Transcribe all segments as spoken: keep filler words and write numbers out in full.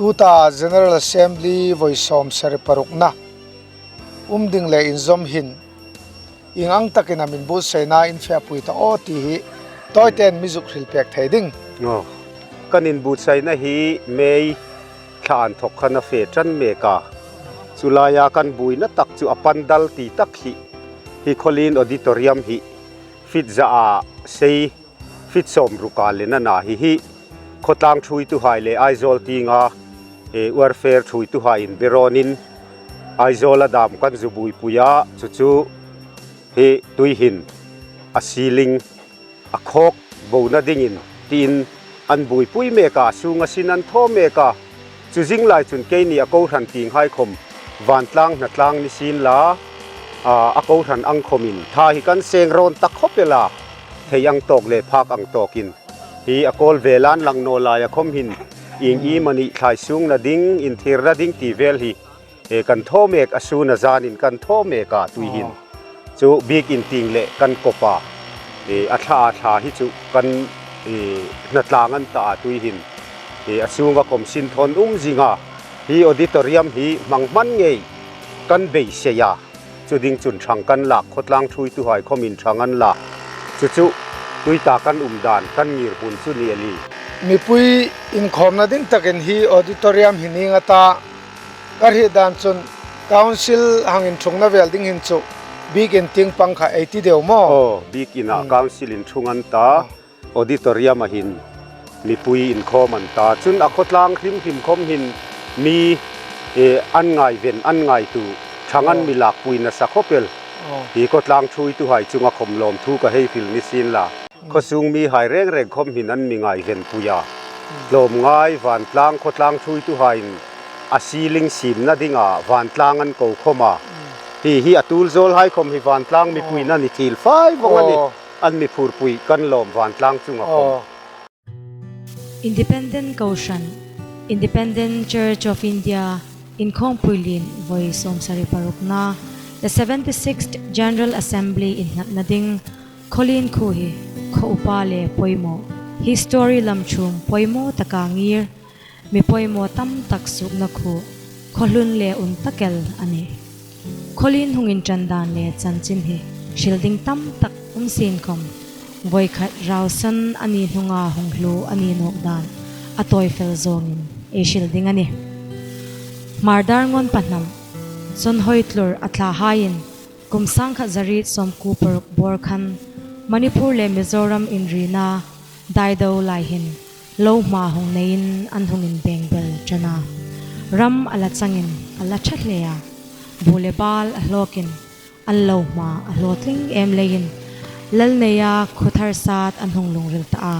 Tuta General Assembly voi sawmsari parukna um ding le inzawm hin ieng ang takin a min buotsaina in fe pui ta aw ti hi tawiten mi zuk hril pek thei ding. Aw. Kan inbuotsaina hi May thla inthok khan a fe ṭan mek a. Chu laia kan buoina tak chu a pandal ti tak hi, hi Khawlien Auditorium hi feet za a sei, feet sawmruk a lien a na hi hi. Khawtlang ṭhuoituhai le Aizawl tienga, e, warfare ṭhuoituhaiin berawnin Aizawl a dam kan zu buoipui a, chu chu hi tuhin a ceiling a khawk bona dingin tiin an buoipui mek a, sunga sin an thaw mek a. Chu zing lai chun keini a kohran tienghai khawm vantlang hnatlang ni sien la, a, a kohran ang khawmin tha hi kan seng rawn tak khawp el a, thei ang tawk le phak ang tawkin. Hi a kawl vel an lang naw laia khawm hin ieng iemani thlaisungna ding, inthirna ding ti vel hi, e, kan thaw mek a, sun a zanin kan thaw mek a tuhin. Aw. Chu biekin tieng le kan kop a, e, a thla a thla hi chu kan, e, hnatlang an ta a tuhin. E, a sunga khawm sin thawn um zing a. Hi auditorium hi hmang hman ngei kan beisei a. Chu ding chun ṭhang kan lak, khawtlang ṭhuoituhai khawmin ṭhang an lak. Chu chu tuta kan um dan, kan ngirhmun chu ni a ni. Mipui inkhawmna ding takin hi auditorium hi ning a ta. Ka hriet dan chun council hang inṭhungna vel ding hin chu biekin tieng pang kha ei ti deu maw? Aw, biekin a, hmm, council inṭhung an ta. Auditorium-a hin mipui inkhawm an ta. Chun a khawtlang hrim hrim khawm hin mi, e, an ngaiven, an ngaitu ṭhang an, aw, mi lakpui nasa khawp el. Aw. Hi khawtlang ṭhuoituhai chunga khawm lawmthu ka hei hril ni sien la. Khawsung mihai reng reng khawm hin an mi ngaivenpui a. Hmm. Tlawmngai vantlang khawtlang ṭhuoituhaiin a ceiling siemna dinga vantlang an ko khawm a. Hmm. Hi, hi a tul zawlhai khawm hi vantlang mipuiin, aw, an ni thil fai vawng a nih. Aw. An mi phurpui kan lawm vantlang chunga khawm. Aw. Independent Kohran, Independent Church of India, inkhawmpui lien voi sawmsari parukna, the seventy-sixth General Assembly innghatna ding, Khawlien khuo hi khaw upa le poimaw, history lam chhung poimaw taka ngir, mi poimaw tam tak suokna khuo, khaw hlun le un tak el a nih. Khawlien hung inṭan dan le chanchin hi hril ding tam tak um sien khawm, voi khat rausan a ni hnunga hung hluo a ni nawk dan a tawi fel zawngin ei hril ding a nih. Hmar dar ngawn pahnam, Sonhoi tlur a thlahaiin kum sangkhat zariet sawmkuo paruk bawr khan Manipur le Mizoram inrina daido lai hin lo hma hung neiin an hung inbengbel ṭan a. Ram a la changin a la ṭha hle a. Bu le bal a hlawkin an lo hma a hlaw tling em leiin lal neia khuo thar sat an hung lungril ta a.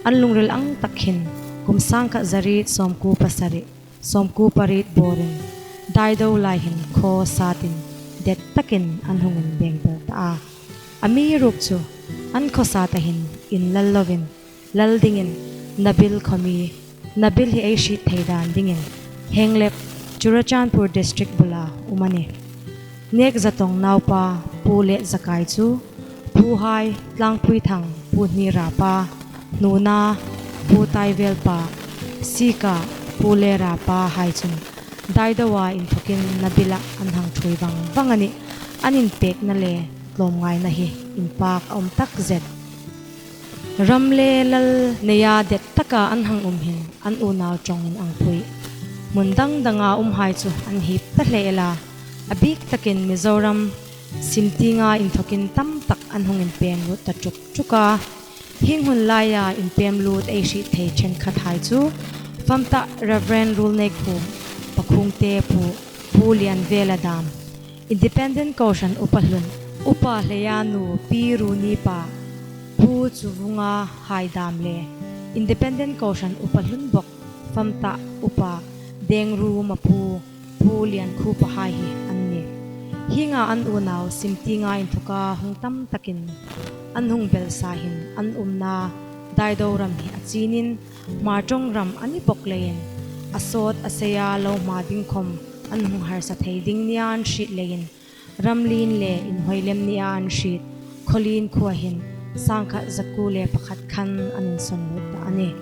An lungril ang tak hin kum sangkhat zariet sawmkuo pasari, sawmkuo pariet bawrin daido lai hin khaw satin det takin an hung inbengbel ta a. Amiruokchu an khaw sata hin inlal lovin lal dingin Nabil khawmi, Nabil hi ei hriet thei dan dingin Henglep, Churachandpur District bula um a nih. Nek Zatawng naupa Pu Let Zakai chu Pu Hai, Tlangpuithang, Pu Hnira pa, Hnuna, Pu Taivel pa, Sika, Pu Lera pa hai chun daidoa inthokin Nabila an hang ṭhuoi vang vang a nih. An inpekna le tlawmngaina hi inpak a um tak zet. Ram le lal neia det taka an hang um hin an unau ṭawngin ang pui. Hmun dang danga umhai chu an hip ta hle el a. A bik takin Mizoram sim tienga inthokin tam tak an hung inpem lut ta tuk tuk a. Hieng hun laia inpem lut ei hriet thei ṭhenkhat hai chu fam ta Reverend Rulneikhuom, Pakhungte pu, Pu Lianvela dam, Independent Kohran upa hlun, Upa Hleia nu Pi Runi pa, Pu Chuvunga hai dam le Independent Kohran upa hlun bawk fam ta Upa Dengru Mapu, Pu Liankhupa hai hi an nih. Hienga an unau sim tienga inthoka hung tam takin an hung belsa hin an umna daido ram hi a chinin Hmar ṭawng ram a ni bawk leiin a sawt a seia lo hma ding khawm an hung harsa thei ding nia an hriet leiin ramlien le inhawi lem nia an hriet Khawlien khuoa hin sangkhat zakuo le pakhat khan an insawn lut ta a nih.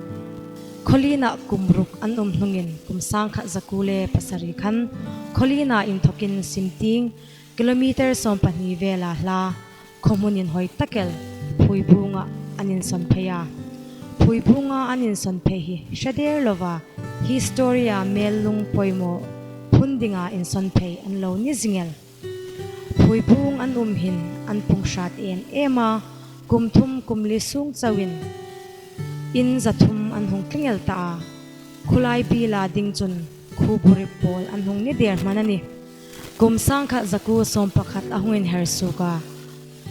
Khawlina kum ruk an um hnungin kum sangkhat zakuo le pasari khan Khawlina inthokin Simtieng, kilometer sawmpahni vela hla, khawhmun inhawi tak el Phuibunga an insawn phei a. Phuibunga an insawn phei hi hre der lova, hi story-a mel lung poimaw phun dinga insawn phei an lo ni zing el. Phuibung an um hin an pung hrat em em a, kum thum kum li sung chauin in za thum an hung tling el ta a. Khulai bila ding chun khuo burip pawl an hung ni der hman a nih. Kum sangkhat zakuo sawmpakhat a hung inher suok a.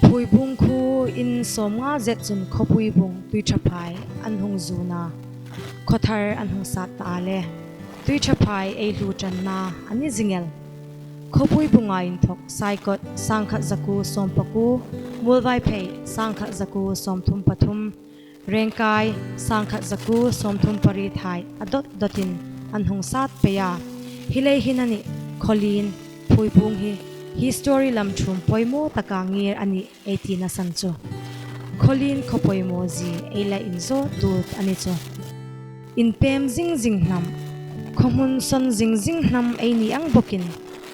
Phuibung khuo in sawmnga zet chun Khawpuibung Tuithaphai an hung zun a. Khawthar an hung sat ta a le. Tuithaphai ei hlu ṭanna a ni zing el. Khawpuibunga inthok Saikot sangkhat zakuo sawmpakuo, Muolvaiphei sangkhat zakuo sawmthum pathum, Rengkai sangkhat zakuo sawmthum pariethai a dot dotin an hung sat pei a. Hi lei hin a nih, Khawlin, Phuibung hi, hi story lam thum poimaw taka ngir a nih ei tina san chu. Khawlin khaw poimaw zie ei la inzawt tut a ni chu. Inpem zing zing hnam, khawhmun sawn zing zing hnam ei ni ang bawkin,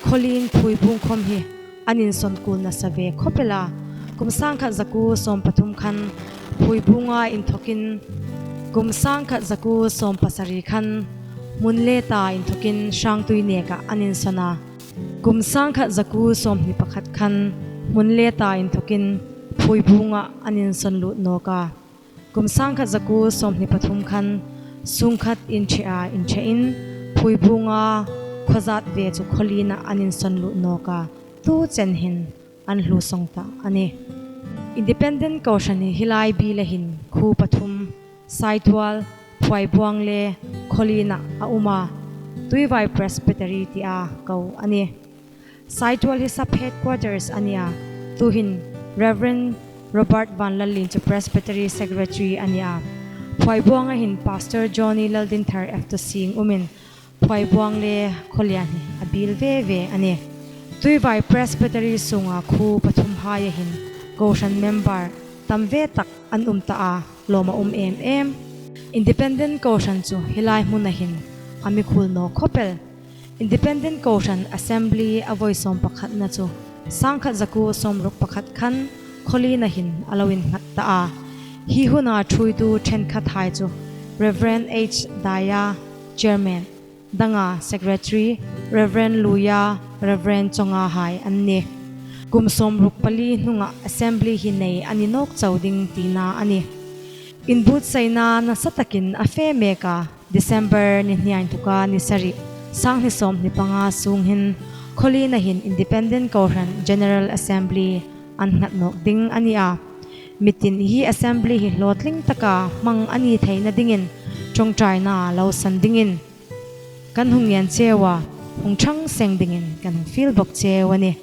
Khawlin Phuibung khawm hi an insawn kul nasa ve khawp el a. Kum sangkhat zakuo sawmpathum khan Phuibunga inthokin, kum sangkhat zakuo sawmpasari khan Hmunleta inthokin Hrangtui neka an insawn a. Kum sangkhat zakuo sawmhni pakhat khan Hmunleta inthokin Phuibunga an insawn lut nawk a. Kum sangkhat zakuo sawmhni pathum khan sungkhat inṭhea inṭhein Phuibunga khawzat ve chu Khawlina an insawn lut nawk a, tu chen hin an hlu sawng ta a nih. Independent Kohran hi hi lai bila hin khuo pathum, Saitual, Phuaibuang le Khawlina a um a, Tuivai Presbytery tia ko a nih. Saitual hi sub headquarters a ni a, tuhin Reverend Robert Vanlallien chu Presbytery Secretary a ni a. Phuaibuanga hin Pastor Johnny Laldinthar F. Tawsieng umin, Phuaibuang le Khawlian hi a bil ve ve a nih. Tuivai Presbytery sunga khuo pathum haia hin Kohran member tam ve tak an um ta a, lawm a um em em. Independent Kohran chu hi lai hmuna hin a mi khuol naw khawp el. Independent Kohran Assembly a vawi sawmpakhatna chu sangkhat zakuo sawmruk pakhat khan Khawlina hin a lo innghat ta a. Hi huna ṭhuoitu ṭhenkhathai chu Reverend H. Daia, Chairman, danga Secretary, Reverend Luia, Reverend Chonga hai an nih. Kum sawmruk pali hnunga Assembly hi nei a ni nawk chau ding tina a nih. Inbuotsaina nasa takin a fe mek a, December ni hni a inthoka ni sari, sanghni sawmhni panga sung hin Khawlina hin Independent Kohran General Assembly an nghat nawk ding a ni a. Mi tin hi Assembly hi hlawtling taka hmang a ni theina dingin ṭawngṭaina lo san dingin kan hung ngen cheu a, hung ṭhang seng dingin kan hung fiel bawk cheu a nih.